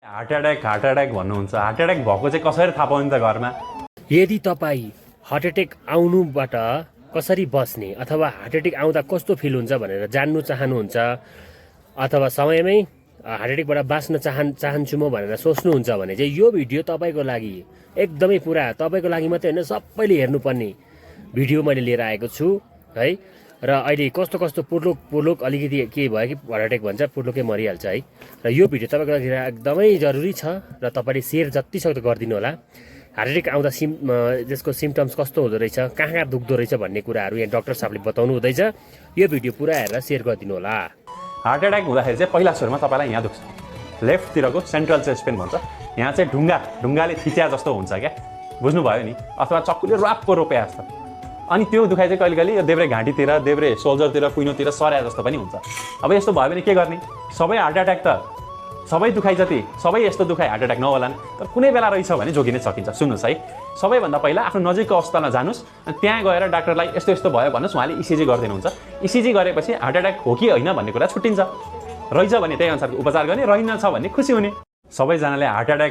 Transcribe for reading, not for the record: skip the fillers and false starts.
Heart attack भन्नुहुन्छ। Heart attack भएको चाहिँ कसरी थाहा पाउने त घरमा? यदि तपाईँ हार्ट एट्याक आउनुबाट कसरी बस्ने अथवा हार्ट एट्याक आउँदा कस्तो फिल हुन्छ भनेर जान्नु चाहनुहुन्छ अथवा समयमै हार्ट एट्याकबाट बाँच्न चाहन्छु म भनेर सोच्नुहुन्छ भने चाहिँ यो भिडियो तपाईँको लागि एकदमै पुरा तपाईँको लागि मात्रै होइन, सबैले हेर्नुपर्ने भिडियो मैले लिएर आएको छु है। र अहिले कस्तो कस्तो पुर्लुक अलिकति के भयो कि हार्ट एट्याक भन्छ पुर्लुकै मरिहाल्छ है। र यो भिडियो तपाईँको लागि एकदमै जरुरी छ र तपाईँले सेयर जति सक्दो गरिदिनु होला। हार्ट एट्याक आउँदा त्यसको सिम्टम्स कस्तो हुँदो रहेछ, कहाँ दुख्दो रहेछ भन्ने कुराहरू यहाँ डाक्टर साहबले बताउनु हुँदैछ। यो भिडियो पुरा हेरेर सेयर गरिदिनु होला। हार्ट एट्याक हुँदाखेरि चाहिँ पहिला सुरुमा तपाईँलाई यहाँ दुख्छ, लेफ्टतिरको सेन्ट्रल चेस्ट पेन भन्छ। यहाँ चाहिँ ढुङ्गाले थिच्या जस्तो हुन्छ क्या, बुझ्नुभयो नि, अथवा चक्कुले राप्पो रोपे जस्तो। अनि त्यो दुखाइ चाहिँ कहिले कहिले देब्रे घाँटीतिर, देब्रे सोल्जरतिर, कुइनोतिर सर्या जस्तो पनि हुन्छ। अब यस्तो भयो भने के गर्ने? सबै हार्ट एट्याक त सबै दुखाइ जति सबै यस्तो दुखाइ हार्ट एट्याक नहोलान्, तर कुनै बेला रहेछ भने जोगिनै सकिन्छ। सुन्नुहोस् है, सबैभन्दा पहिला आफ्नो नजिकको अस्पतालमा जानुहोस्, अनि त्यहाँ गएर डाक्टरलाई यस्तो यस्तो भयो भन्नुहोस्, उहाँले इसिजी गरिदिनुहुन्छ। इसिजी गरेपछि हार्ट एट्याक हो कि होइन भन्ने कुरा छुट्टिन्छ। रहेछ भने त्यही अनुसारको उपचार गर्ने, रहेनछ भने खुसी हुने। सबैजनाले हार्ट एट्याक